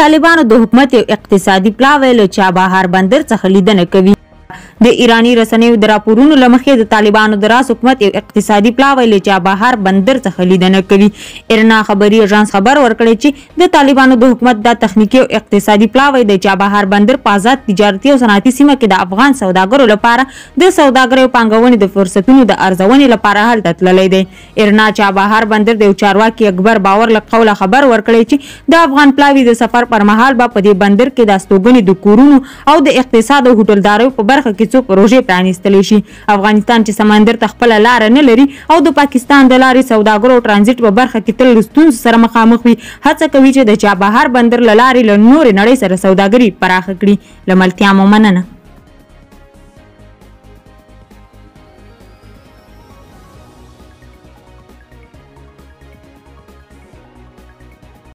طالبانو د حکومت یو اقتصادي پلاوی له چابهار بندر څخه لیدنه کوي. د ایراني رسنیو د راپورونو له مخې د طالبانو د راس حکومت یو اقتصادي پلاوی له چابهار بندر څخه لیدنه کوي. ایرنا خبري اژانس خبر ورکړی چې د طالبانو د حکومت دا تخنیکي او اقتصادي پلاوی د چابهار بندر په آزاد تجارتي او صنعتي سیمه کې د افغان سوداګرو لپاره د سوداګرۍ او پانګونې د فرصتونو د ارزونې لپاره هلته تللی دی. ایرنا چابهار بندر د یو چارواکي اکبر باور له قوله خبر ورکړی چې د افغان پلاوي د سفر پر مهال به په دې بندر کې د استوګنې د کورونو او د اقتصاد او هوټلداریو په برخه کې څو پروژې پرانیستل شي. افغانستان چې سمندر ته خپله لاره نه لري او د پاکستان د لارې سوداګرو او ترانزیټ په برخه کې تل له ستونزو سره مخامخ وي، هڅه کوي چې د چابهار بندر له لارې له نورې نړۍ سره سوداګري پراخه کړي. له ملتیا مو مننه.